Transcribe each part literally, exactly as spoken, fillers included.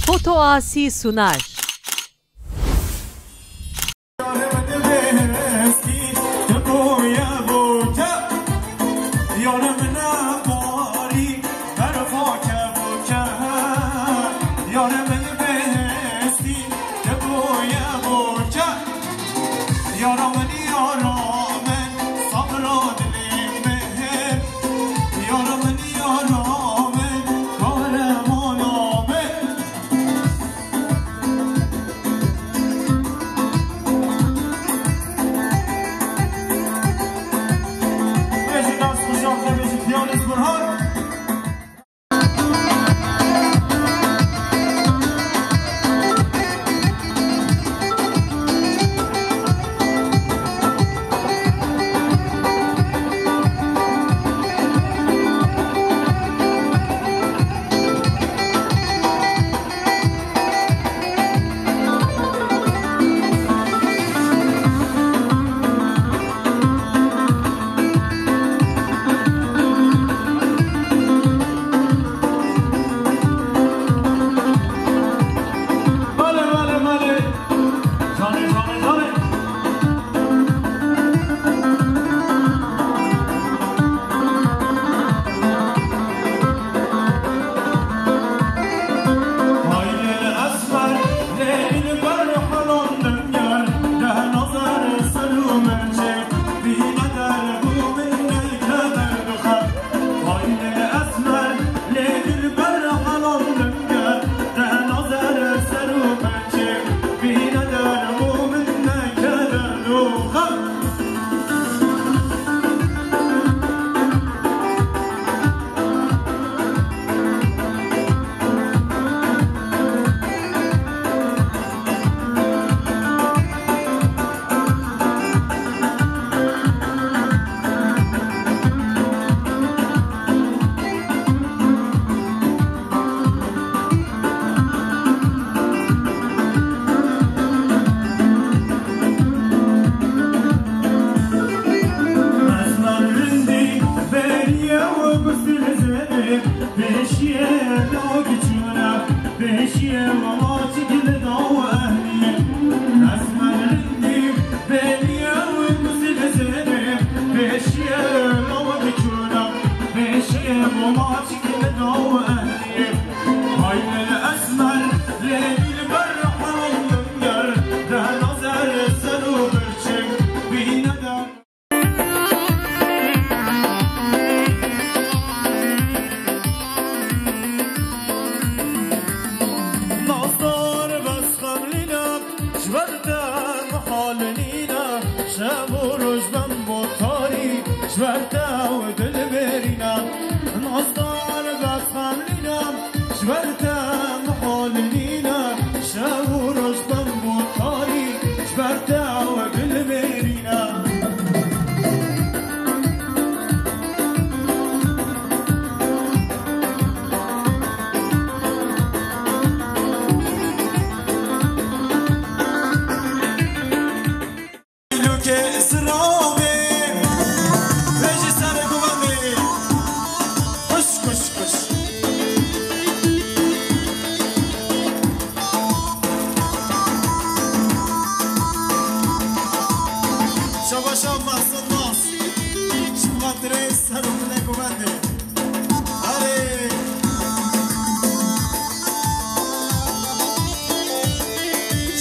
Foto Asi sunar.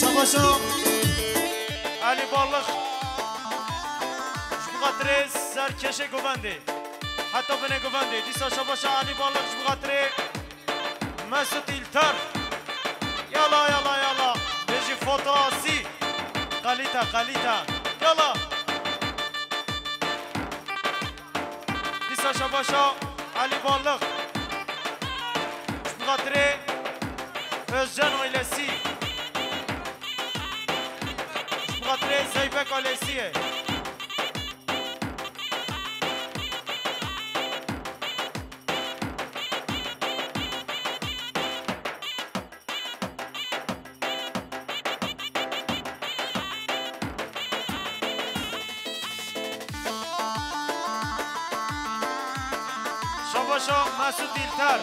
Şabaşa Elî Barlix ji bo xatirê ser kêşê govendê. Heta binê govendê. Dîsa şabaşa Elî Barlix ji bo xatirê Mesut İlter. Yala, yala, yala. Bêjî fotoğrafı. Kalite, kalite. Yala. Dîsa şabaşa Elî Barlix. Ji bo xatirê Özcan ailesi. Ji bo xatirê Zeybek ailesi ye. Şabaşa Mesut İlter.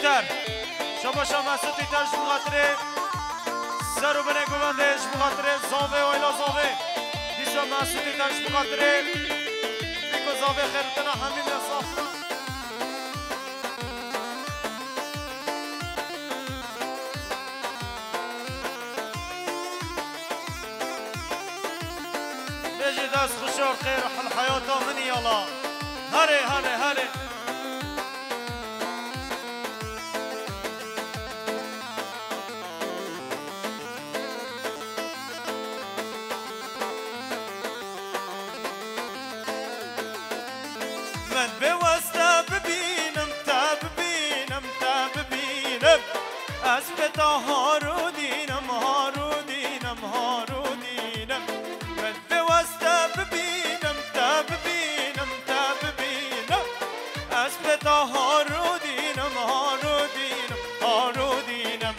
Ter. Şabaşa Mesûtî Ter ji bo xatirê ser û binê govendê, ji bo xatirê zavê, aîla zavê. Dîsa Mesûtî Ter ji bo xatirê pîk û zavê xêr û tena hemî me saf. Bêjî dest xweş û xêr hil heyata min yala. Herê, herê, herê. Min bê weste bibînim, te bibînim, te bibînim. Ez bê te harûdînim, harûdînim, harûdînim. Min bê weste bibînim, te bibînim, te bibînim. Ez bê te harûdînim, harûdînim, harûdînim.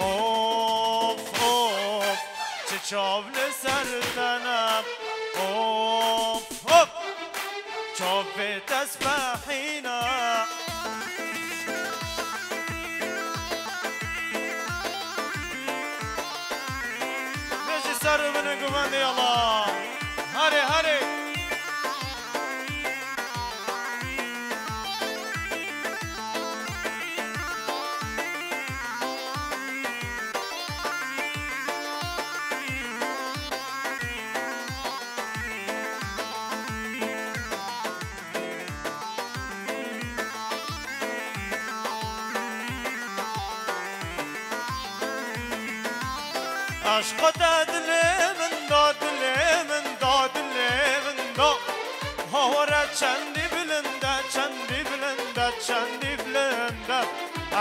Of, of, çi çav li ser te ne. Of, of. Çavê tesbehîna. Bêjî ser û binê govendê yala. Herê, herê. Aşqa te dilê min da, dilê min da, dilê min da. Hawara çendî bilind e, çendî bilind e, çendî bilind e.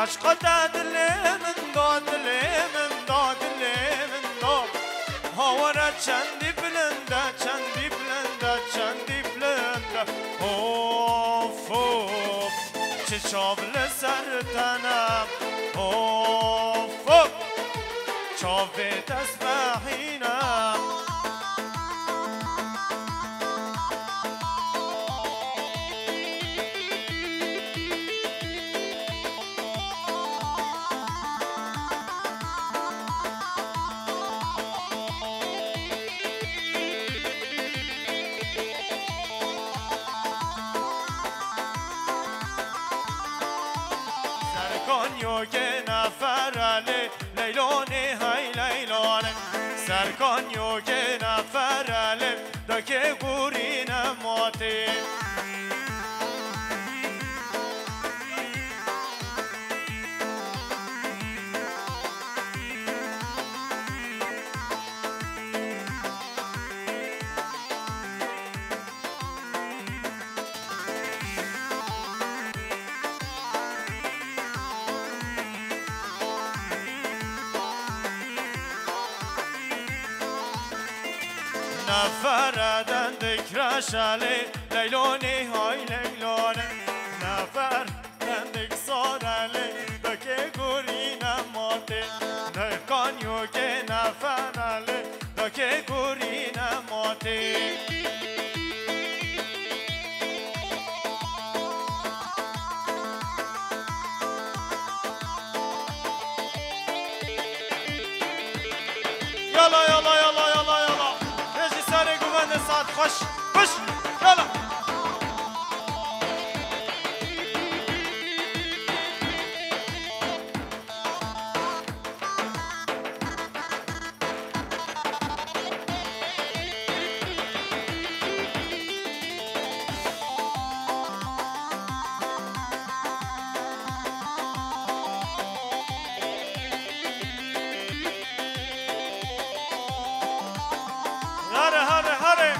Aşqa te dilê min da, dilê min da, dilê min da. Hawara çendî bilind e, çendî bilind e, çendî bilind e. Of, of, çi çav li ser te ne. Of, of, çavê tesbehî ne. Serkan yo ke neferelê, Leylonê hey Leylonê. Serkan yo ke neferelê, dakê gurîne matê. Nefere dendik reşelê, Leylonê hay Leylonê. Nefer dendik sarelê, dakê gurîne matê. Nefkan yo ke neferelê, dakê gurîne matê. Yala, yala, yala, yala, yala. Bêjî serê guvende saet xweş. Xweş. Yala. Hare, hare, hare.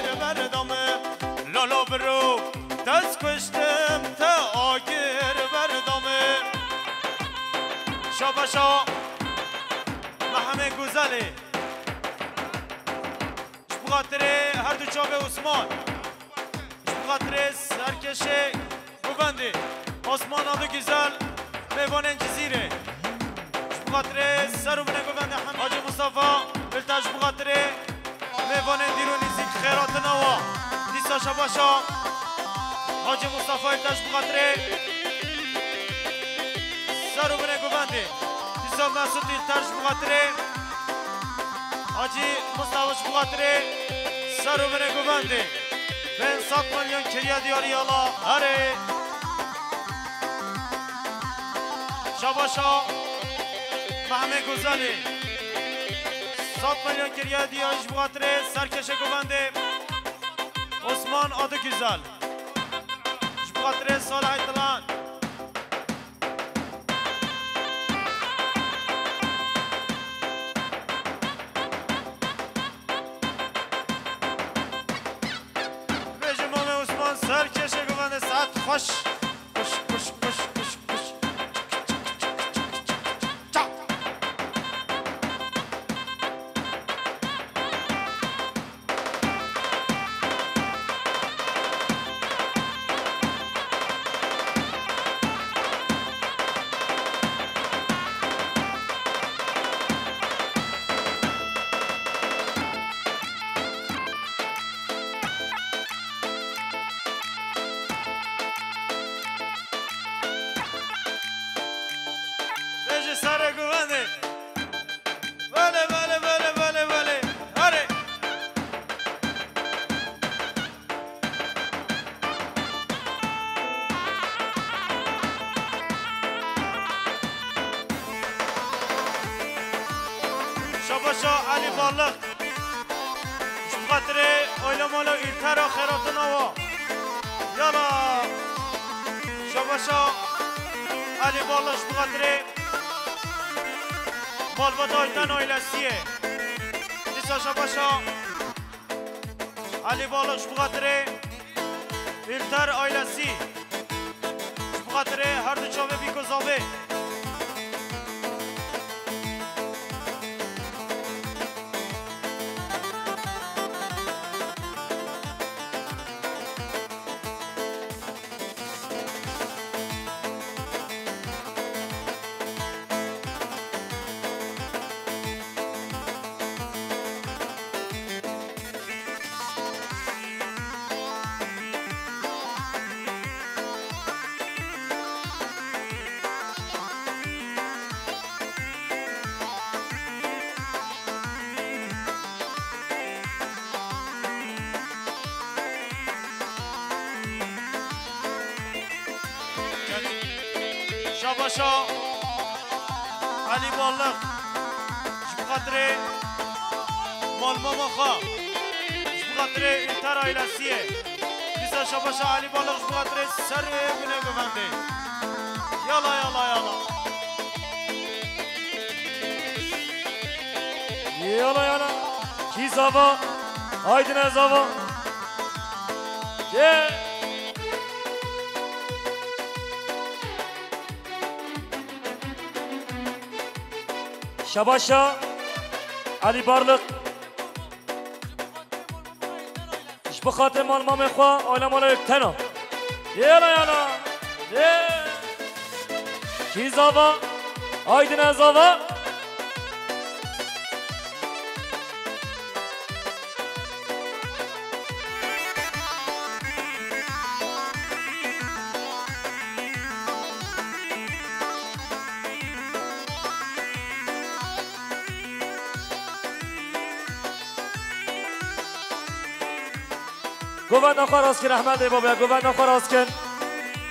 Ger berdame, lolo biro, dest kuştim te agir berdame. Şabaşa Mehmet Güzelî. Ji bo xatirê her du çavê Osman. Ji bo xatirê serkêşê govendê Osman Adı Güzel, mêvanên Cizîrê. Ji bo xatirê ser û binê govendê Hemî Hacî Mustafa, Bilta ji bo xatirê mêvanên dîr û nîzîk xêratina wa. Şabaşa Hacî Mustafayê te ji bo xatirê ser û binê guvendê. Dîsa Mesûtî te ji bo xatirê Hacî Mustafa ji bo xatirê ser û binê guvendê. Bên sed milyon kiriye diyarî yala herê. Şabaşa Mehmê Guzelî. Sed milyon kiriye diyarî ji bo xatirê serkêşê guvendê. Osman Adı Güzel. Ji bo xatirê Salihê Dilan. Bêje Mamê Osman, serkêşê guvendê, saet xweş. Kuş, kuş, kuş, kuş, kuş. Çak. Bêje serê guvendê. Belê, belê, belê, belê, belê. Erê. Şabaşa Elî Varlık. Ji bo xatirê oylama lo îltera xêratina wa. Yala. Şabaşa Elî Varlık ji bo xatirê malbata Ayten ailesiyê. Dîsa şabaşa Elî Varlık ji bo xatirê Ülter ailesi. Ji bo xatirê her du çavê bîk û zavê. Şabaşa Elî Balliq ji bo xatirê malmama xwe, ji bo xatirê Ülter ailesiyê. Dîsa şabaşa Elî Balliq ji bo xatirê ser û binê guvendê. Yala, yala, yala. Yala, yala. Kî zava? Haydine zava. Ye. Şabaşa Elî Barliq. Ji bo xatirê mal mamê xwe, aile mala yek tena. Yala, yala. Ye. Kî zava? Aydine zava. Govenda xwe rast kin, Ehmedê Babaya, govenda xwe rast kin.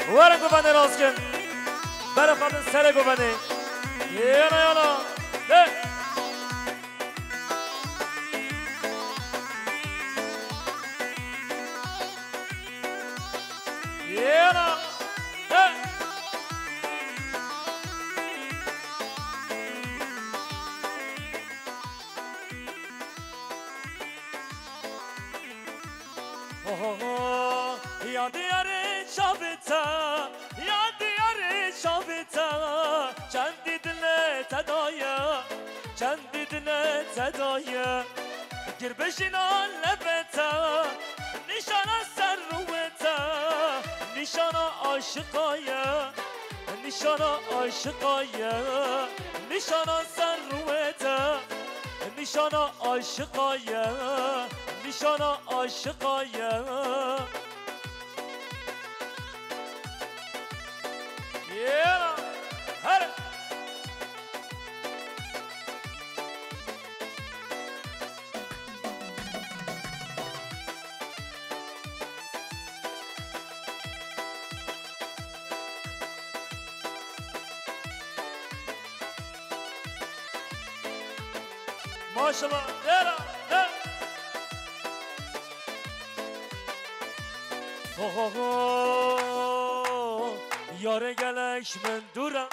Werin govendê rast kin. Bere xwe bin serê govendê. Yana, yana. Hey! Yana. Hey! Oho, ya diyarê çavê te, ya diyarê çavê te, çendî dilê te daye, çendî dilê te daye. Girbejîna levê te, nîşana ser rûyê te, nîşana aşiqa ye, nîşana aşiqa ye, nîşana ser rûyê te, nîşana aşiqa ye. Nîşana aşiqa ye. Yêra, here. Maşallah, dera, de. Ho, ho, ho. Yarê gelek min dûr e,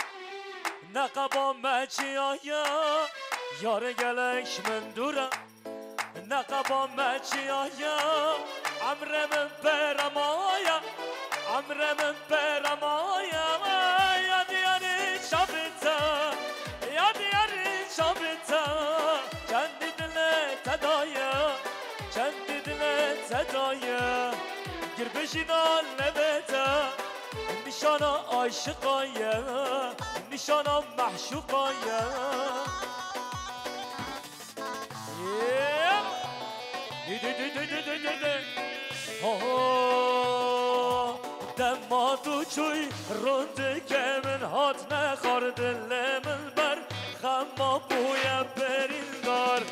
neqeba me çiya ye. Yarê gelek min dûr e, neqeba me çiya ye. Emrê min pêre maye, emrê min pêre maye. Ya diyarî çavite, ya diyarî çavite. Çendî dilê te daye, çendî dilê te daye. Gir bijîna levê te, nîşana aşiqa ye, nîşana meşûqa ye. Ho, ho. Dema tu çûyî rindikê min hatine xwar, dilê min ber xema bûye birîndar.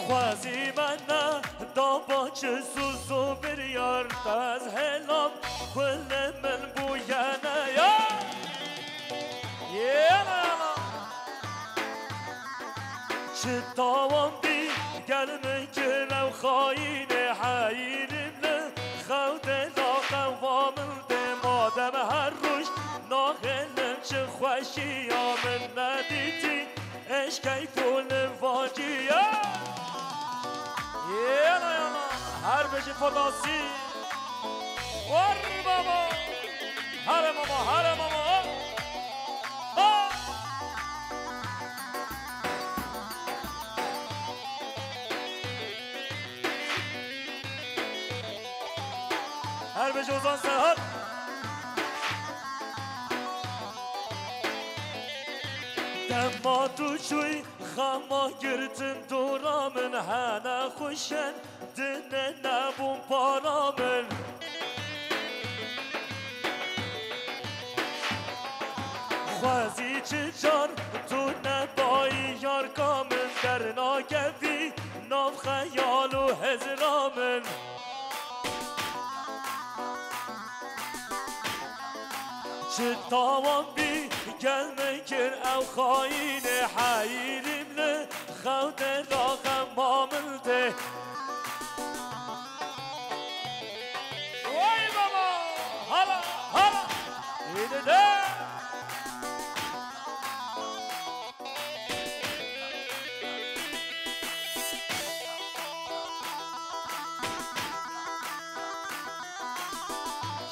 Xwezî me ne daba çi sûz û biryar, te ez hêlam xulê min bûyene ya. Yena, yena. Çi tawan bî gel min kir ew xayînê, heyîrîm li xew tê, laqew va min tê. Madem her roj naxêlim, çi xweşiya min nedîtî, eşkey fûlim vaciye. Yena, yena. Her bijî Fodasî. War baba. Here mama, here mama. Ha! Her bijî Ozan Serhat. Dema tu çûyî xema girtin dora min, hene xweşen dinê nebûn para min. Xwezî çi car tu nebayî yarka min, dernakevî nav xeyal û hizra min. Çi tawan bî gel min kir ew xayînê, heyîrîm li xew tê, laqema min tê. Wey baba! Hala, hala! Îdide!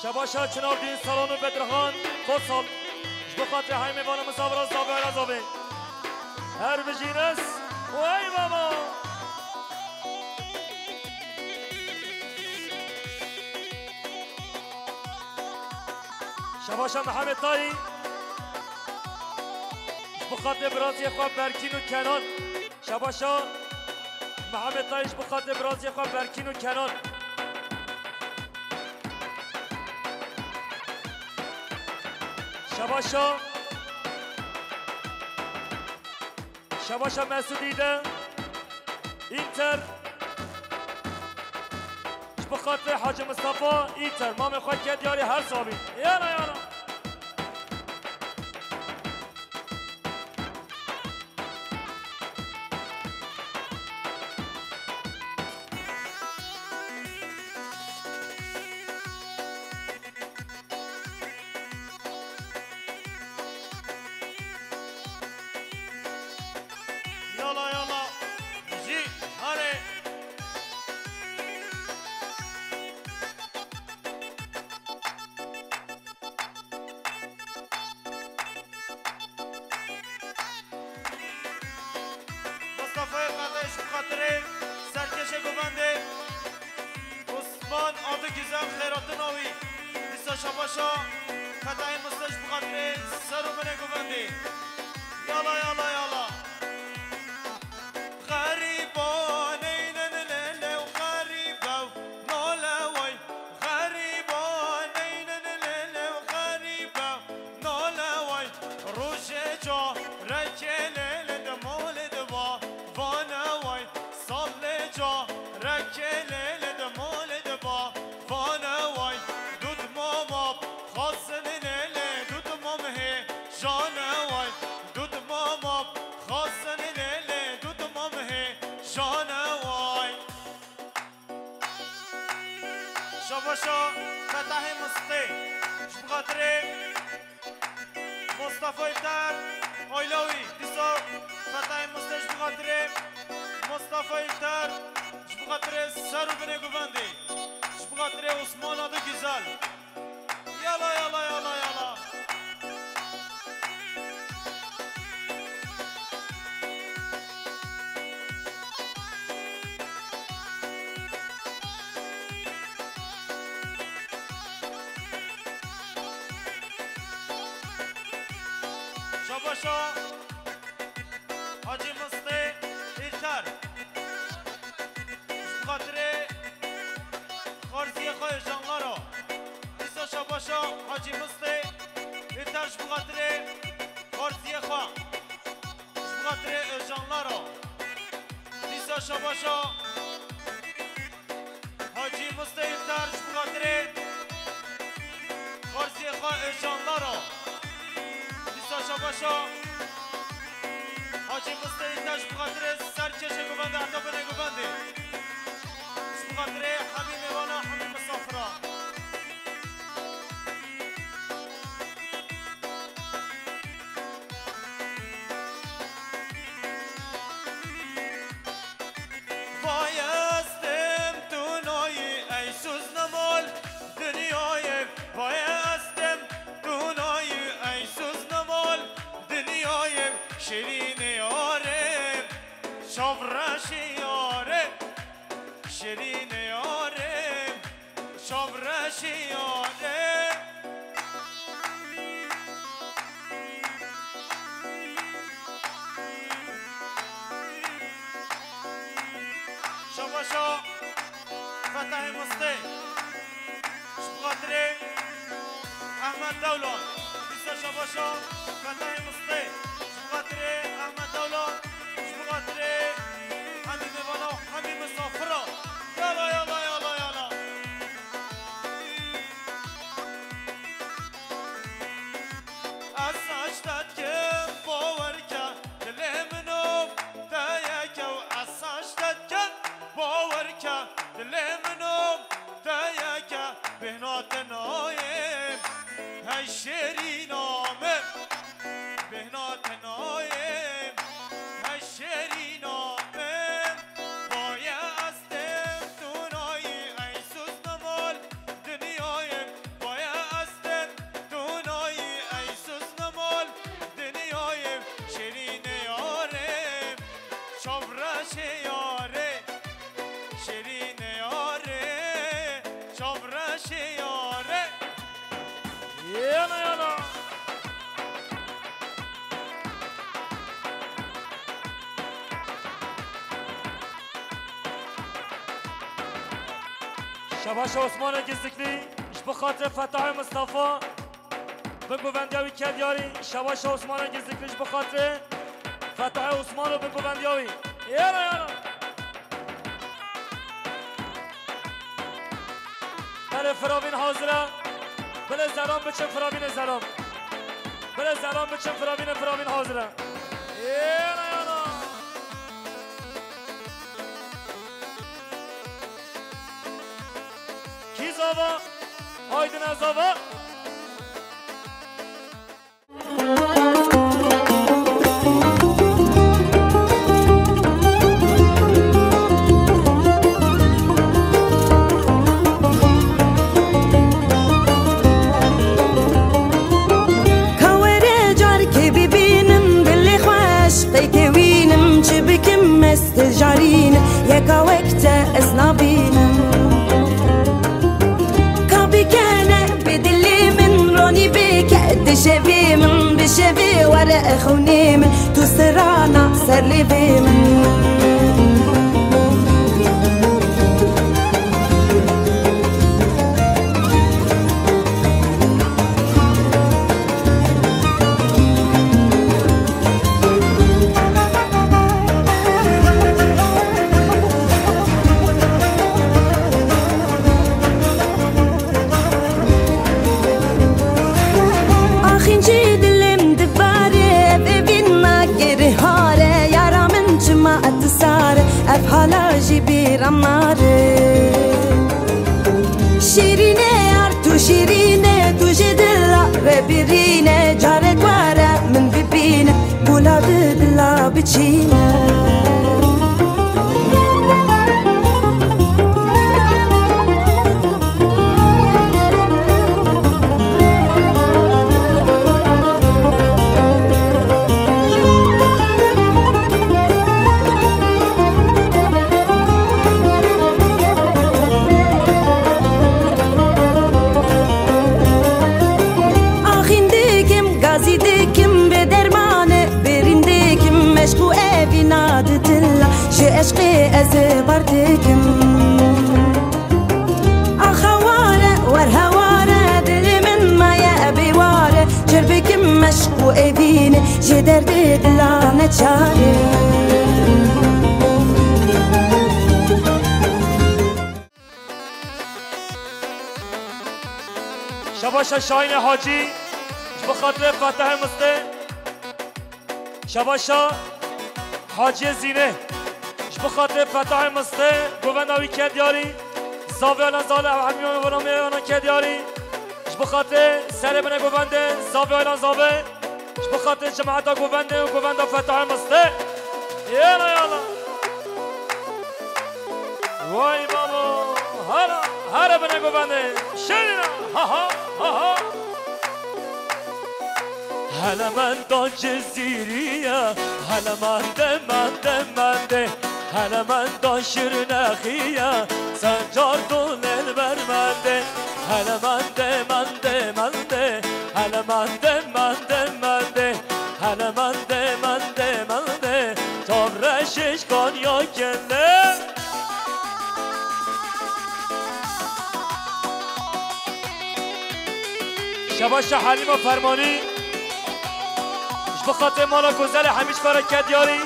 Şebaşa Çinavdîn Salon û Bedirxan Kotsal. Ji bo xatirê heymê vana min Zavra Zavê Ayra Zavê. Her bijînes. Wey baba. Şebaşa Mihemed Tayî. Ji bo xatirê biraziyê xwe Berkîn û Kenan. Şebaşa Mihemed Tayî ji bo xatirê biraziyê xwe Berkîn û Kenan. Şebaşa, Şebaşa Mesûdî de Înter. Ji bo xatirê Hacî Mistefa Înter. Mamê xwe ke diyarî her sabî. Yana yana. Yala yala. Jî. Hare. Mustafayê Qedayê ji xatirê serkêşê govendê Osman adı güzel xeyratına wî. Dîsa şabaşa Fetahê Mistê ji bo xatirê ser û binê govendê. Yala, yala, yala. Xerîba neynin lê lê û xerîbe û nale way. Xerîba neynin lê lê û xerîbe û nale way. Rojê carekê lê lê di malê de va, vane way. Salê carekê lê lê di malê de va, vane way. Dud mama xasin lê lê, dud mam hê jane way. Dud mama xasin lê lê, dud mam hê jane way. Şabaşa Fetahê Mistê ji bo xatirê Mustafa Îlter Aylawî. Dîsa Fetahê Mistê ji bo xatirê Mustafa Îlter, ji bo xatirê ser û binê govendê, ji bo xatirê Osmana de Güzel. Yala, yala, yala, yala. Şabaşa Hacî Mistê Îlter. Ji bo xatirê xarziyê xwe ê janlara. Dîsa şabaşa Hacî Mistê Îlter ji bo xatirê xarziyê xwe. Ji bo xatirê ê janlara. Dîsa şabaşa Hacî Mistê Îlter ji bo xatirê xarziyê xwe ê janlara. Dîsa şabaşa Hacî Mistê Îlter ji bo xatirê ser kêşê govendê heta binê govendê. Ji bo xatirê hemî mêvana, hemî misafira. Vay estem tu nayî ey suzne mal dinyayê. Vay estem tu nayî ey suzne mal dinyayê. Şirînê yarê, çavreşê yarê. Şirînê yarê, çavreşê yarê. Şabaşa Fetahê Mistê. Ji bo xatirê Ehmed Dewlan. Dîsa şabaşa Fetahê Mistê. Ji bo xatirê Ehmed Dewlan. Ji bo xatirê hemî mêvana û hemî misafira. Yala, yala, yala, yala. Ez saç te dikim, bawer ke, dilê min û te yek e û ez saç te dikim, bawer ke, dilê min û te yek e, bêhna te nayêm, hey şêrîna min, bêhna te nayêm, hey şêrîna min. Baye ez tim tu nayî, ey suzne mal dinyayê. Baye ez tim tu nayî, ey suzne mal dinyayê. Şêrînê yarê, çavreşê yarê. Şêrînê yarê, çavreşê yarê. Yana, yana. Şabaşa Osmanê Gizlikli, ji bo xatirê Fetahê Mistefa, bin govendiya wî ket yarî. Şabaşa Osmanê Gizlikli, ji bo xatirê Fetahê Osmano, bin govendiya wî. Yana, yana. Belê, firavîn hazir e. Belê, zeran biçin, firavînê zeran. Belê, zeran biçin, firavînê, firavîn hazir e. Yana, yana. Kî zava? Haydin ez zava. Ka were carkê bibînim dilê xweş, qeykê wînim çi bikim ez ti carîn, yeka wek te ez nabînim. Ka bikene bi dilê Şevî min, bi şevî were xewnî min, tu sirana ser lêvê min. Axîncî dilê min dibare, ev evîn nagerê hare, yara min çima etisare, ev hala jî bîra mare. Şîrîne yar tu şîrîne, tu jê dila re birîne, carek were min bibîne, gula di dila biçîne. Axîn dikim, gazî dikim, bê dermanê birîn dikim, meşk û evîna di dila, ji eşqê ez ê bar dikim. Axa ware, wer heware, dilê min maye bê ware, çêr bikim meşk û evînê, ji derdê dila neçare. Şebaşa Şahînê Hacî, ji bo xatirê Fetahê Mistê. Şebaşa Haciyê Zînê, ji bo xatirê Fetahê Mistê, govenda wî ke diyarî, zavê Alan Zale, ew hemî wana me wana ke diyarî, ji bo xatirê serê bine govendê, zavê Alan Zave, ji bo xatirê cemaeta govendê û govenda Fetahê Mistê. Yala, yala. Vay babo, hara, hara bine govendê. Şerîna, ha, ha, ha, ha. Hele menda Cizîrî ye, hele mende, mende, mende. Hele menda Şirnexî ye, Sencar dolên ber mende. Hele mende, mende, mende. Hele mende, mende, mende. Hele mende, mende, mende. Tav reşiş Konya kelle. Şebaşa Halîma Fermanî, ji bo xatirê mala Gozelê Hemîçka re ke diyarî.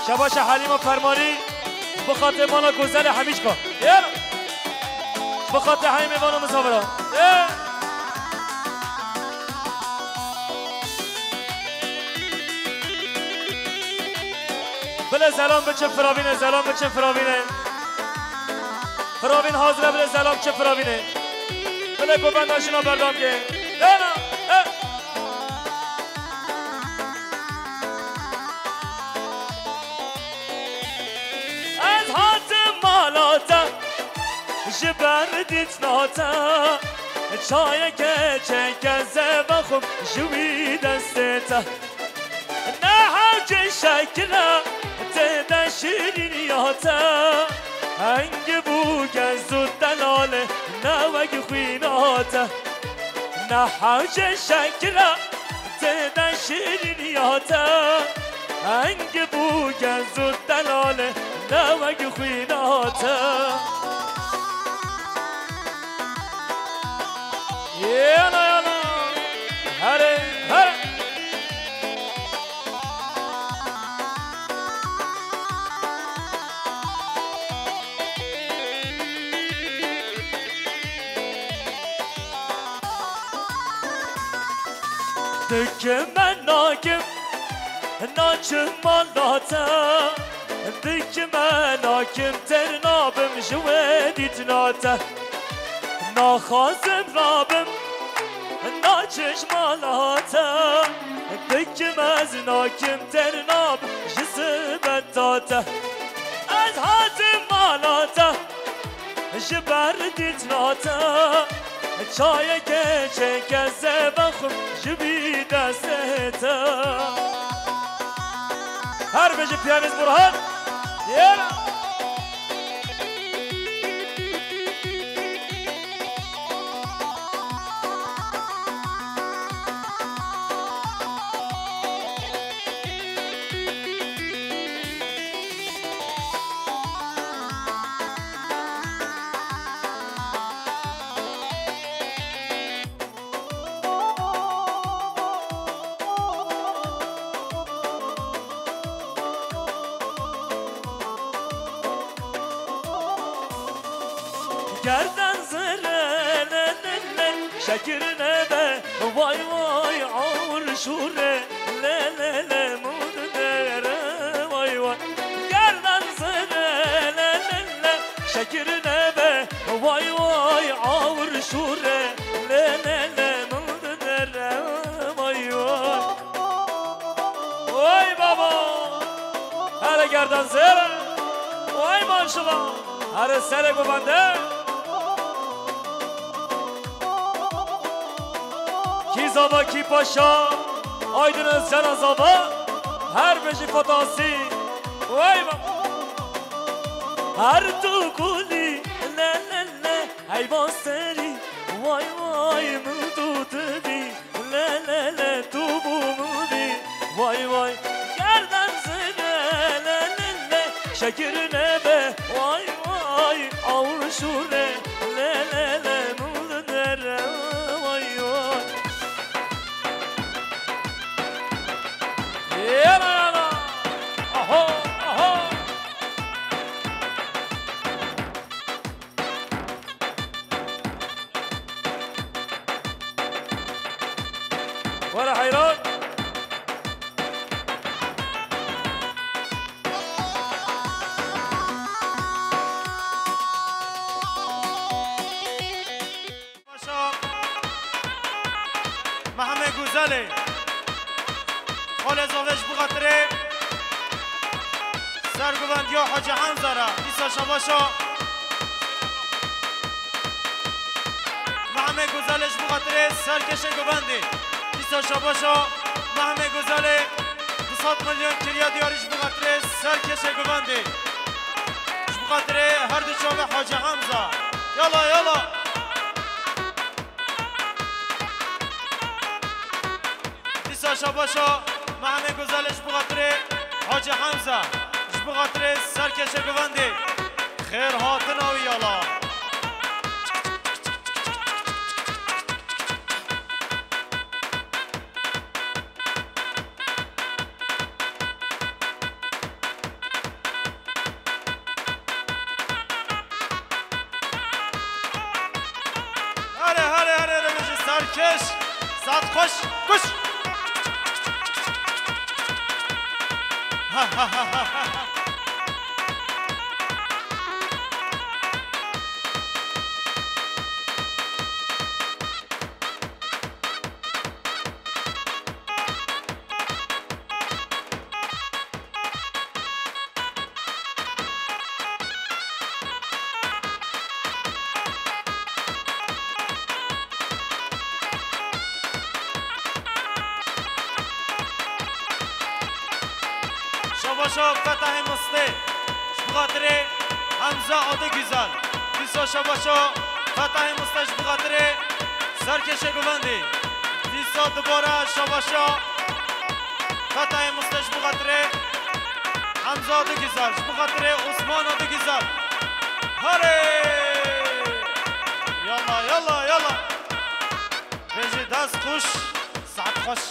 Şebaşa Halîma Fermanî, ji bo xatirê mala Gozelê Hemîçka. Yala. Ji bo xatirê hemî mêvan û misafira. Yala. Bile zelam biçin firavînê, zelam biçin firavînê. Firavîn hazir e, bile zelam çi firavînê. Bile govenda jina berdam ke. Dena, e. Ez hatim mala te, ji ber dîtina te. Çayeke çêke zevexum ji wî destê te. Ne hewce şekile tê de şirîniya te. Heng bû gez û delale ne wek xwîna te. Ne hewce şekile tê de şirîniya te. Heng bû gez û delale ne wek xwîna te. Yana, yana. Here, here. Dikim me nakim, naçim mala te. Dikim me nakim, têr nabim ji wê dîtina te. Naxwazim rabim, naçim mala te. Dikim ez nakim, têr nabim ji sibeta te. Ez hatim mala te. Ji ber dîtina te, çayeke çêke zevexum ji bî destê te. Her bijî piyanîst Burhan. Yera. Gerden zere le le le, şekir nebe vay vay, awir şûre le le le, mûd dere vay vay. Gerden zere le le le, şekir nebe vay vay, awir şûre le le le, mûd dere vay vay. Vay baba! Hele gerdan zere! Vay maşallah! Here serê govende! Kî zava kî paşa, Aydin Özcan zava, her bêjî fotosî. Vay baba! Her tu kulî, le le le, heyvan serî, vay vay, min tu tivî. Le le le, tu bû min bî. Vay vay, gerden zere le le le, şekir nebe vay vay, awir şûre le le le, mûd dere vay vay. Yana yana, aho aho. Were heyran. Paşa Mehmet Güzelê. Xalê zavê ji bu xatirê serguvendiya Hacı Hamza ra. Dîsa şabaşa Mehmet Güzelê ji bu xatirê serkêşê guvendê. Dîsa şabaşa Mehmet Güzelê du sed milyon kiriya diyarî ji bu xatirê serkêşê guvendê. Ji bu xatirê her du çavê Hacı Hamza. Yala yala. Dîsa şabaşa Mehemê Guzelê ji bo xatirê Hacî Hemza, ji bo xatirê serkêşê guvendê. Xêr hatina wî yala. Here, here, here, here, bêje serkêş. Saet xweş, kuş. Şabaşa Fetahê Mistê, ji bo xatirê Hemza Adigüzel. Dîsa şabaşa Fetahê Mistê ji bo xatirê serkêşê guvendê. Dîsa dubare şabaşa Fetahê Mistê ji bo xatirê Hemza Adigüzel, ji bo xatirê Osman Adigüzel. Herê! Yalla, yalla, yalla. Bêjî dest xweş, saet xweş.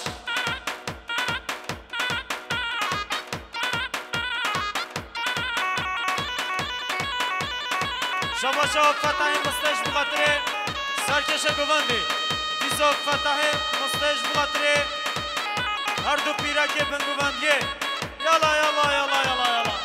Şabaşa Fetahê Mistê ji bo xatirê serkêşê guvendê. Dîsa Fetahê Mistê ji bo xatirê her du pîrekê binguvendiyê. Yala, yala, yala, yala, yala.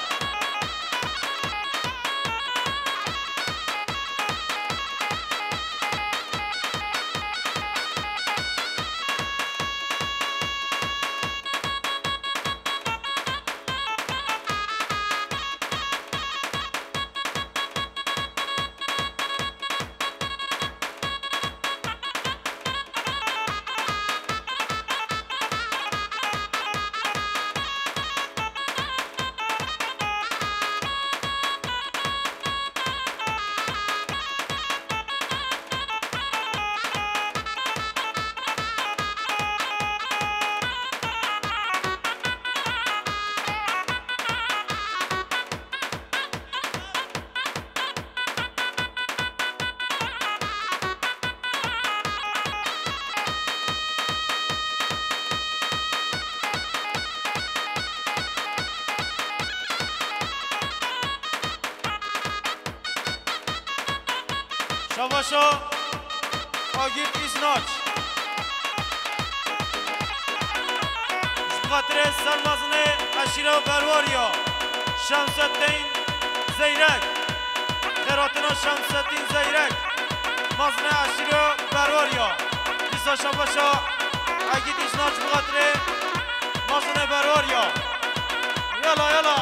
Şabaşa Agît Îsnaç. Ji xatirê sermezine eşîra Berwariya Şemseddîn Zeyrek. Xêratina Şemseddîn Zeyrek. Mezine eşîra Berwariya. Dîsa şabaşa Agît Îsnaç bi xatirê mezine Berwariya. Yala, yala.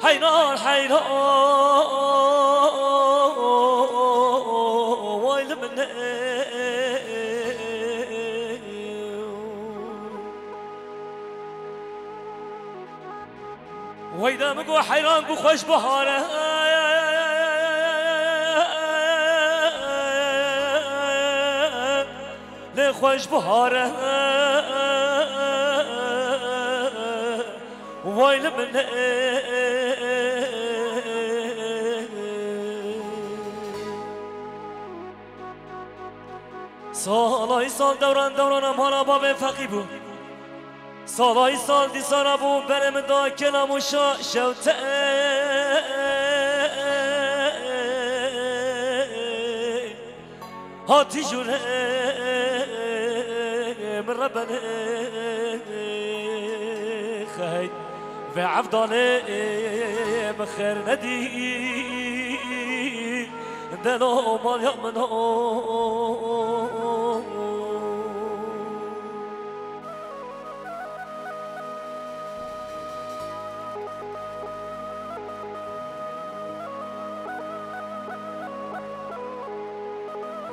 Heyran, heyran, way li min e. Weyde min got heyran ku xweş bihare. Lê xweş bihare way li min e. Salay sal dewran dewran em hara bavê feqî bû. Salay sal dîsara bû berê min da kelam û şa şewte. Hatî jûre min rebenê xeyt ve evdalê min xêr nedî delo maliya min o.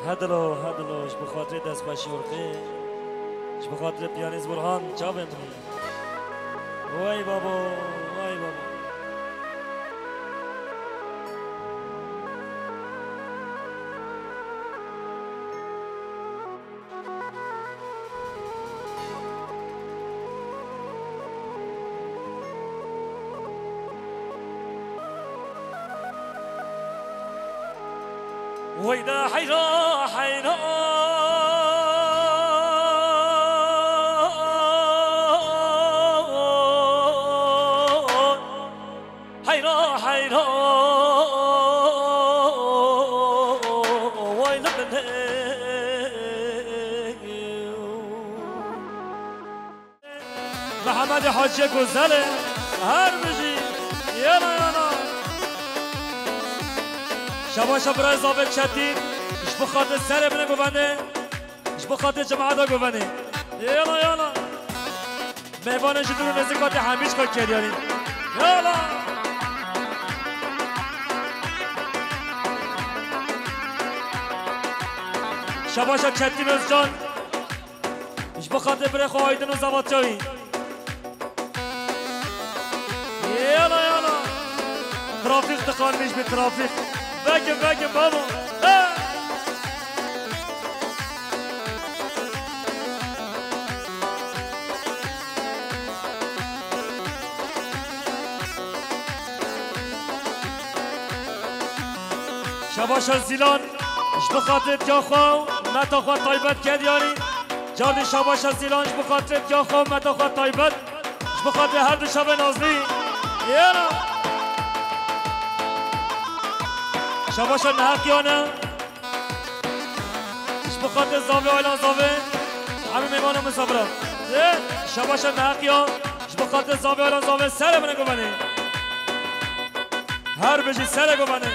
Hedilo, hedilo, ji bo xatirê destxweşî Urqê, ji bo xatirê piyanîst Burhan, çavên min. Wey babo, wey babo. Weyde heyra heyra. Heyra, heyra, way li min e. Mehemedê Hacîye Gozelê, her bijî, yena, yena. Şebaşa birayê Zavê Çetîn, ji bo xatir serê min e govendê, ji bo xatir cemaeta govendê. Yena, yena. Mêvanê ji dûr û nêzîka tê hemî çiqa kêriyarî. Yala! Şebaşa Çetîn Özcan. Ji bo xatirê birê xwe Aydin û Zevatiyayî. Yala, yala! Trafîk tıkanmış bir trafik. Vekin, vekin, babo. Hey! Şebaşa Zîlan, ji bo xatirê diya xwe û meta xwe taybet ked yarî. Cardî şebaşa Zîlan, ji bo xatirê diya xwe û meta xwe taybet. Ji bo xatirê her du şevê nazlî. Yena. Şebaşa neheqiyane. Ji bo xatir zavê, aylan zavê, hemî mêvana min sabira. Ê, şebaşa neheqiya, ji bo xatir zavê, aylan zavê, serê min e guvenê. Her bijî serê guvenê.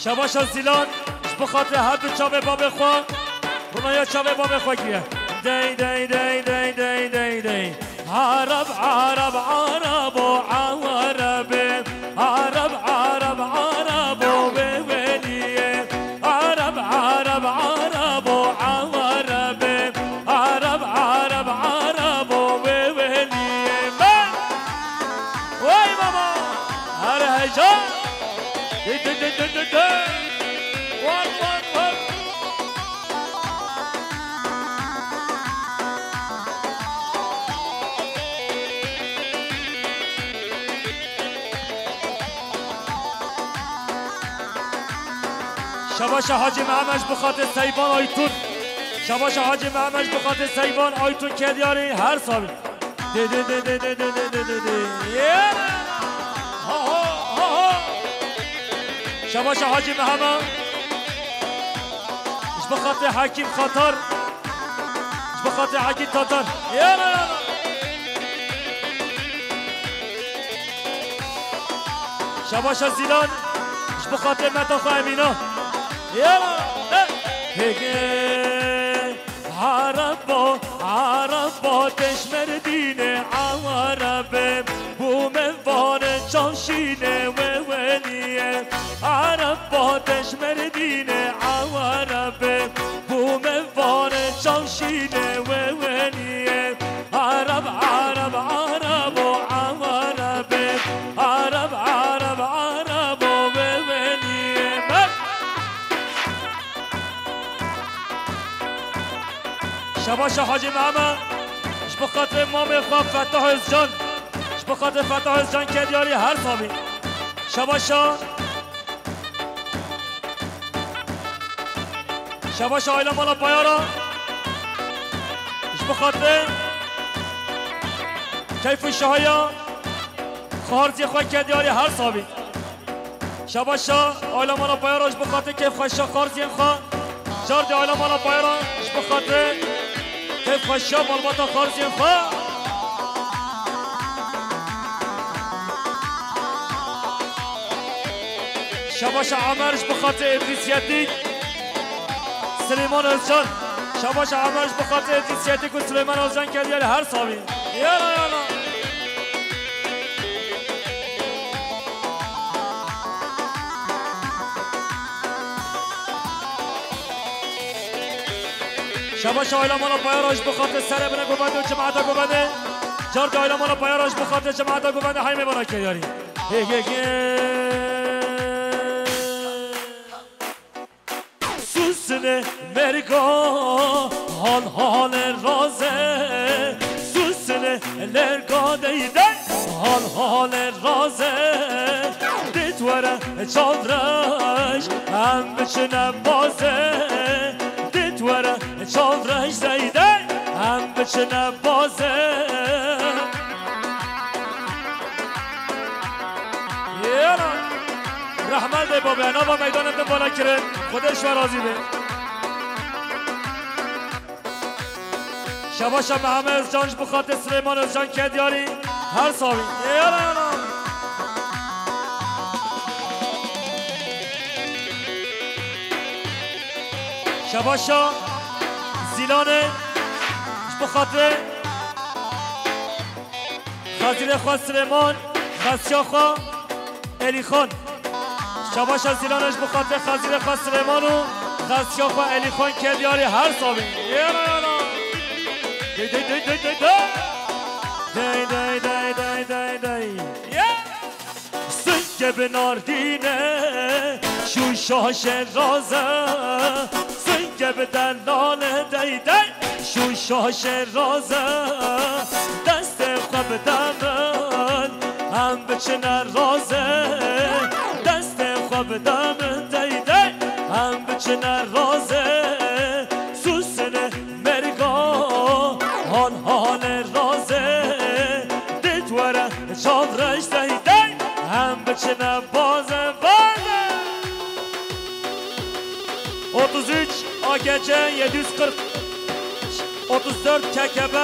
Şebaşa Zîlan, ji bo xatirê her du çavê babê xwe, rûnaya çavê babê xwe kiriye. Dey, dey, dey, dey, dey, dey, dey. Arab, Arab, Arabo, Awarabê. Arab, Arab, Arabo, wê weliyê. Arab, Arab, Arabo, Awarabê. Arab, Arab, Arabo, wê weliyê. Vay! Vay baba! Her heyecan! Dü, dü, dü, dü, dü, dü. Vay, vay, vay! Şebaşa Hacî Mehmed ji bo xatirê Seyban Aytun. Şebaşa Hacî Mehmed ji bo xatirê Seyban Aytun Kedyarî her sabî. Dê, dê, dê. Yê! Ha, ha, ha, ha. Şebaşa Hacî Mehema. Ji bo xatirê Hekîm Xatar. Ji bo xatirê Hekîm Tatar. Yala, yala. Şebaşa Zîlan. Ji bo xatirê meta xwe Emîna. Yala. He. Hege. Arabo, Arabo, teşmerdîne Awarabê, bû me vane çavşîne we weliyê. Arabo, teşmerdîne Awarabê, bû me vane çavşîne we weliyê. Arab, Arab, Arabo, Awarabê, Arab, Arab, Arabo, we weliyê. Bak! Şebaşa Hacî Meheme, ji bo xatirê mamê xwe Fetah Özcan, ji bo xatirê Fetah Özcan Kedyarî her sabî. Şebaşa, şebaşa aîla mala Payara, ji bo xatirê keyf û şahiya xarziyê xwe Kedyarî her sabî. Şebaşa aîla mala Payara ji bo xatirê keyfxweşiya xarziyên xwe. Cardê aîla mala Payara ji bo xatirê keyfxweşiya malbata xarziyên xwe. Şebaşa Emer ji bo xatirê Îdrîs Yetîk. Silêman Özcan. Şebaşa Emer ji bo xatirê Îdrîs Yetîk û Silêman Özcan Kedyarî her sabî. Yala, yala. Şebaşa aîla mala Payara ji bo xatirê serê bine govendê û cemaeta govendê. Cardê aîla mala Payara ji bo xatirê cemaeta govendê Heymê Bala Kedyarî. Hê, hê, hê. Susine merga hal hale raze. Susine lerga deyde hal hale raze. Dit were çavreş em biçine baze. Dit were çavreş deyde em biçine baze. Yala. Rehmet ê babê, nava meydanê din vala kirin. Xwedê ji we razî be. Şebaşa Mehmet Özcan ji bo xatirê Silêman Özcan Kedyarî her sabî. Yala, yala. Şebaşa Zîlanê ji bo xatirê Xezîrê xwe Silêman, xesiya xwe Elîxan. Şebaşa Zîlane ji bo xatirê xezîrê xwe Silêman û xesiya xwe Elîxan Kedyarî her sabî. Yena, yena. Dey, dey, dey, dey, dey, dey. Dey, dey, dey, dey, dey, dey. Yeah. Singê bi nardîne, şûşa şêraze, singê bi delale dey dey, şûşa şêraze, destê xwe bide min, em biçine raze, destê xwe bide min dey dey, em biçine raze, susine merga, hal hale raze, dit were çavreş dey dey, em biçine baze, baze. Otuz üç A K C yedi yüz kırk, otuz dört K K B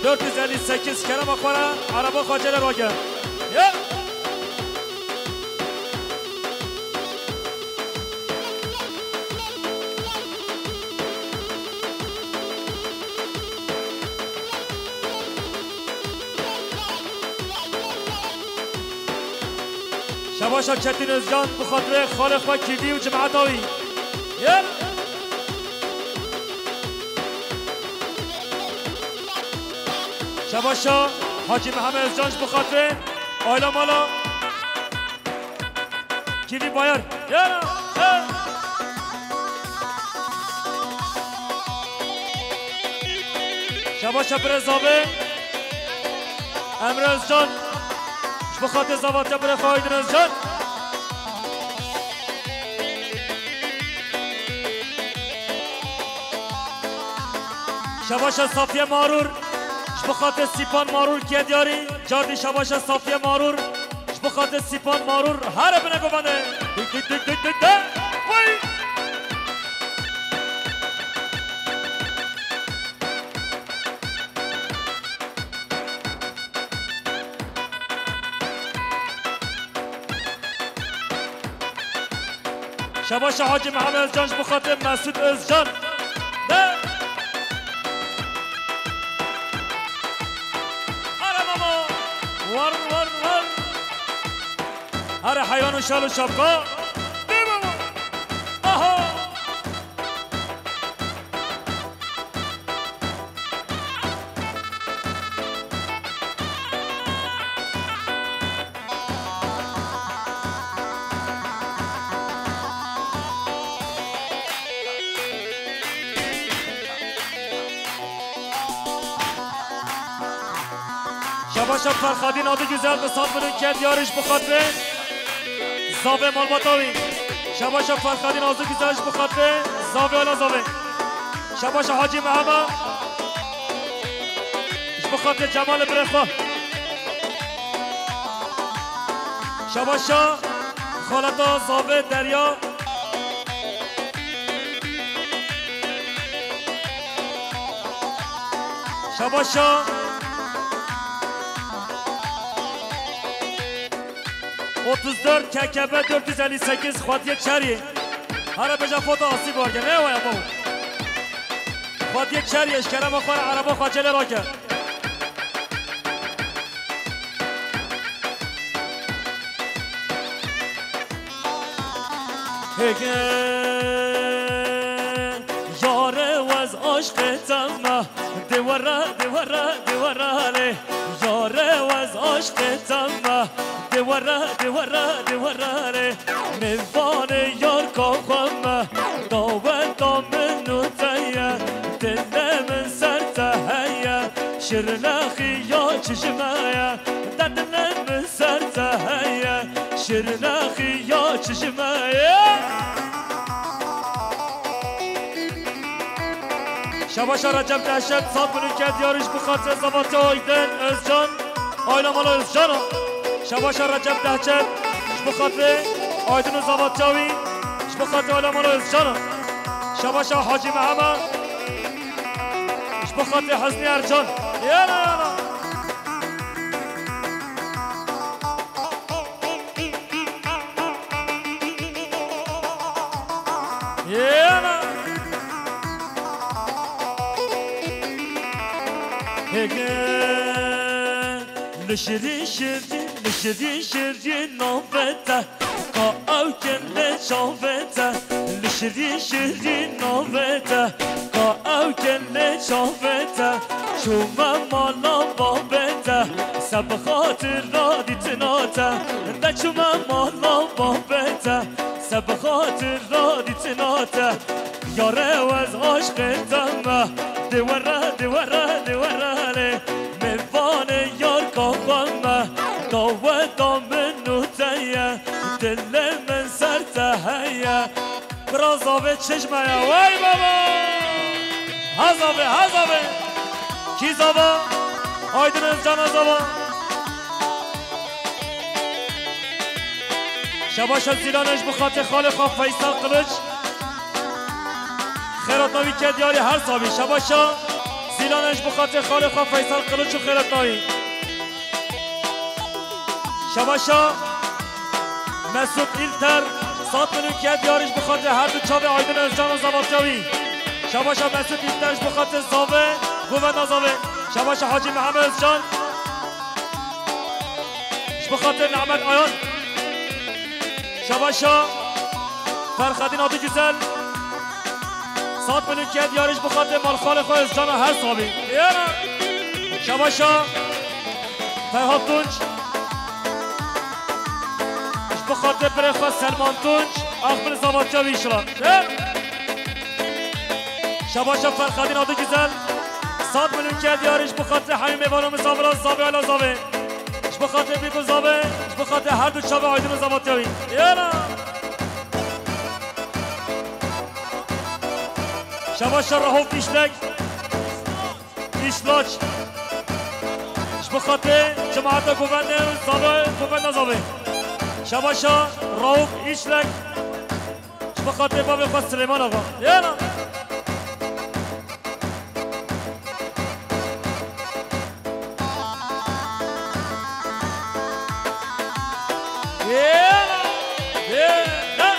dört yüz elli sekiz, kerema xwe re, araba xwe cele rage. Ya. Şebaşa Çetîn Özcan bi xatirê xalê xwe Kîvî û cemata wî. Yel. Şebaşa Hacî Mihemed Özcan ji bi xatirê aila mala Kîvî Bayar. Yel. Yel. Şebaşa birê zavê Emre Özcan. Ji bo xatirê zavatiya birê xwe Aydin Özcan. Şebaşa Safiye Marûr. Ji bo xatirê Sîpan Marûr kiye diyarî. Cardî şebaşa Safiye Marûr. Ji bo xatirê Sîpan Marûr. Here bine govende. Dik, dik, dik, dik, dik, de. Vay! Şebaşa Hacî Mihemed Özcan ji bo xatirê Mesûd Özcan. De. Here baba. War, war, war. Here heyran û şal û şapka. De baba. Aha. Şebaşa Ferxadîn Adı Güzel bi sed milyon ket yarî ji bo xatirê zavê malbata wî. Şebaşa Ferxadîn Adı Güzel ji bo xatirê zavê ala zavê. Şebaşa Hacî Mehema ji bo xatirê Cemalê birê xwe. Şebaşa xaleta zavê Derya. Şebaşa otuz dört K K B dört yüz elli sekiz Xwediyê Çerî. Here bêje foto asî barge, ne waya babo. Xwediyê Çerî, ji kerema xwe re ereba xwe cêlê rake. Hege yare wez aşqê te me, dê were, dê were, dê were lê. Yare wez aşqê te me, dê were, dê were, dê were lê. Mêvanê yar ka xwe me, daweta min û te ye. Dilê min ser te heye, şirnexî ya çi ji me ye. Te dilê min ser te heye, şirnexî ya çi ji me ye. Şebaşa Recep Dehşet, sed milyon ket yarî ji bo xatirê zavatiya Aydin Özcan, aila mala Özcan a. Şebaşa Recep Dehşet, ji bo xatirê Aydin û zavatiya wî, ji bo xatirê aila mala Özcan a. Şebaşa Hacî Mehema, ji bo xatirê Hüsnî Ercan. Yana, yana. Yana. Hege li şirî şirî, li şirî şirî navê te. Ka ew kin lê çavê te, li şirî şirî navê te. Ka ew kin lê çavê te, çûme mala babê te. Se bi xatira dîtina te, de çûme mala babê te. Se bi xatira dîtina te, yare wez aşqê te me. Dê were, dê were, dê were lê. Mêvanê yar ka xwe me, daweta min û te ye. Dilê min ser te heye. Bira zavê çi ji me ye, wey baba! Ha zavê, ha zavê! Kî zava? Aydin Özcan a zava. Şebaşa Zîlanê ji bo xatirê xalê xwe Feysel Kılıç. Xêrata wî ke diyarî her sabî. Şebaşa Zîlanê ji bo xatirê xalê xwe Feysel Kılıç û xêrata wî. Şebaşa Mesut İlter, sed milyon ke diyarî ji bo xatirê her du çavê Aydin Özcan û zavatiya wî. Şebaşa Mesut İlter ji bo xatirê zavê, govenda zavê. Şebaşa Hacî Mihemed Özcan. Ji bo xatirê Nehmet Ayan. Şabaşa Ferxedîn Adı Güzel. Sat milyon ked yarî ji bo xatirê malxalê xwe Özcana her sabî. Yena. Şabaşa Ferhat Tunç. Ji bo xatirê birê xwe Selman Tunç. Axbil zavatiya wî şila. Yena. Şabaşa Ferxedîn Adı Güzel. Sat milyon ked yarî ji bo xatirê hemî mêvan û misafiran zavê ala zavê. Ji bo xatirê bîk û zavê, ji bo xatirê her du çavê Aydin û zavatiya wî. Yena. Şabaşa Rahof Îşlek. Îşlaç. Ji bo xatirê cemaeta govendê û zavê, govenda zavê. Şabaşa Rahof Îşlek. Ji bo xatirê bavê xwe Silêman Axa. Yena. Yena. Yena.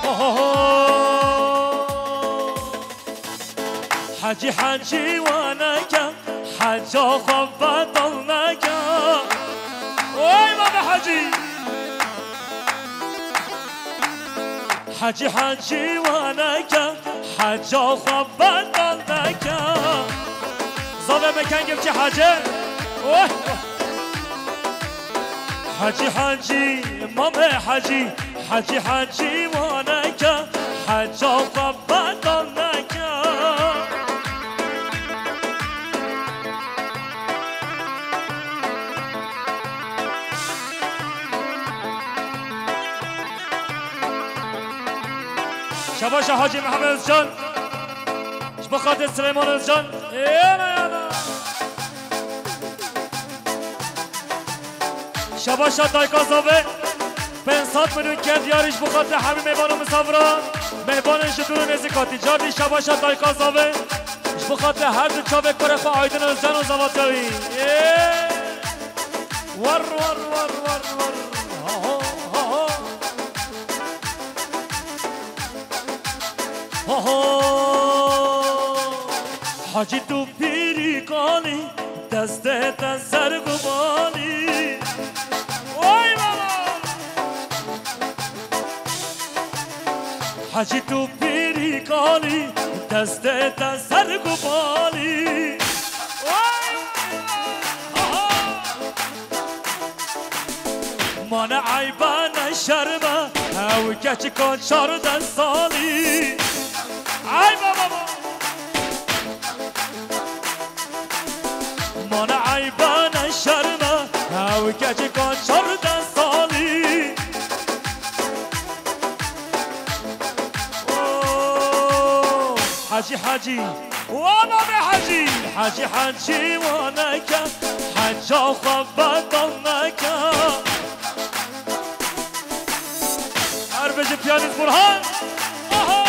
Ho, ho, ho. Hecî, hecî waneke, heca xwe betal neke. Oy baba hecî. Hecî, hecî waneke, heca xwe betal neke. Zavê me kengê biçî hecê. Oy. Hecî, hecî, mamê hecî. Hecî, hecî waneke, heca xwe betal neke. Şabaşa Hacî Mihemed Özcan. Ji bo xatirê Silêman Özcan. Yana, yana. Şabaşa dayka zavê. Pênc sed milyon ked yarî ji bo xatirê hemî mêvan û misafiran. Mêvanên ji dûr û nêzîk hatî. Cardî şabaşa dayka zavê. Ji bo xatirê her du çavê kurê xwe Aydin Özcan û zavatiya wî. Ê! War, war, war, war, war. Ha, ha, ha, ha. Ha, ha. Hacî tu pîrî kalî, destê te serg û balî. Oy baba! Hecî tu pîrî kalî, destê te serg û balî. Oy! Aha! Mane eybe ne şerme, ew keçika çardeh salî. Ay baba! Mane eybe ne şerme, ew keçika çardeh salî. Oh, Hecî, Hecî, wa navê Hecî. Hecî, Hecî wa neke, heca xwe betal neke. Her bijî piyanîst Burhan. Aha!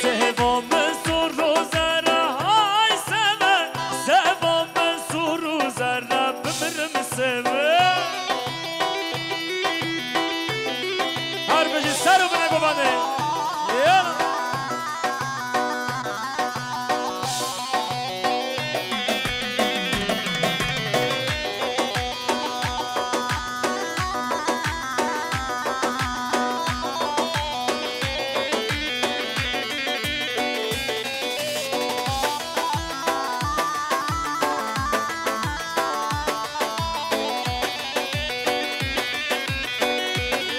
Seva min sor û zere, hay seve, seva min sor û zere, bimirim seve. Her bijî ser û binê gubanê.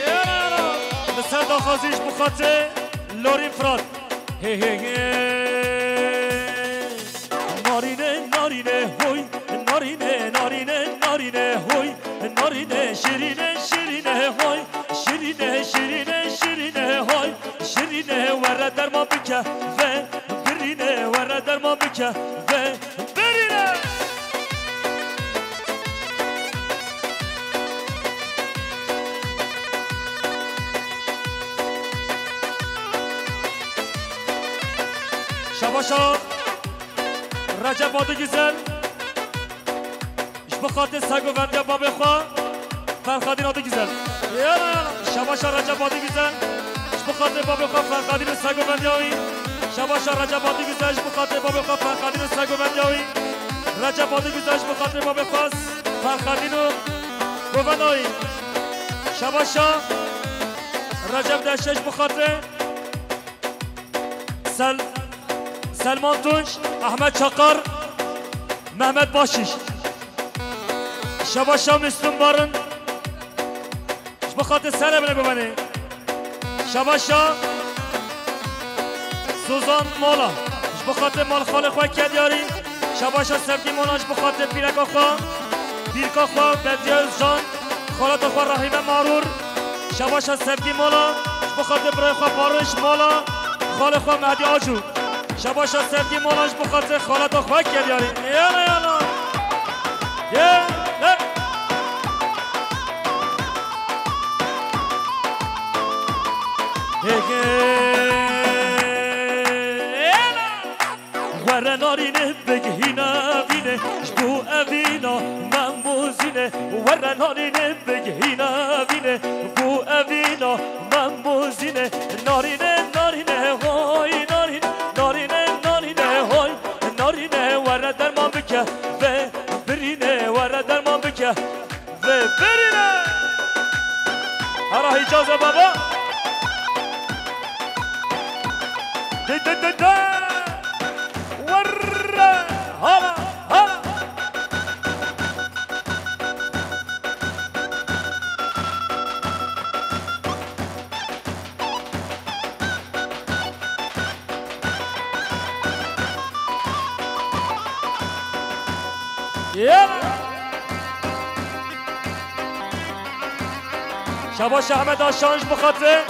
Yala. Li ser daxwazî ji bo xatirê Lorîn Firat. Hey, hey, hey. Narîne, narîne, hoy. Narîne, narîne, narîne, hoy. Narîne, şirîne, şirîne, hoy. Şirîne, şirîne, şirîne, hoy. Şirîne, were derman bike, ve birîne, were derman bike, ve birîne. Şabaşa Recep Adı Güzel. Ji bo xatirê seg û vendiya babê xwe Ferxadîn Adı Güzel. Yala, yala. Şabaşa Recep Adı Güzel. Ji bo xatirê babê xwe Ferxadîn û seg û vendiya wî. Şabaşa Recep Adı Güzel ji bo xatirê babê xwe Ferxadîn û seg û vendiya wî. Recep Adı Güzel ji bo xatirê babê xwe Ferxadîn û govenda wî. Şabaşa Recep Deşe ji bo xatirê Sel-, Selman Tunç, Ahmet Çakar, Mehmet Başiş. Şabaşa Müslüm Barın. Ji bo xatirê serê binê gubanê. Şabaşa Suzan Mola. Ji bo xatirê mal xalê xwe Kedyarî. Şabaşa Sevgî Mola ji bo xatirê pîreka xwe, pîrka xwe Bedriye Özcan. Xalata xwe Rahîme Marûr. Şabaşa Sevgî Mola ji bo xatirê birayê xwe Barış Mola. Xalê xwe Mehdî Acû. Şabaşa Sevgî Mola ji bo xatirê xaleta xwe Kedyarî. Yala, yala. Ye, ye. He, he. Yala. Were narîne bigihîne vînê, ji bo evîna me mozîne. Were narîne bigihîne vînê, bo evîna me mozîne. Narîne, narîne, hoy, narîne, narîne, narîne, hoy. Narîne, were derman bike, ve birîne, were derman bike, ve birîne. Hara Hicaz e baba. De, de, de, de. Werre. Hala, hala. Yala. Şabaş Ahmet Aşan ji bo xatirê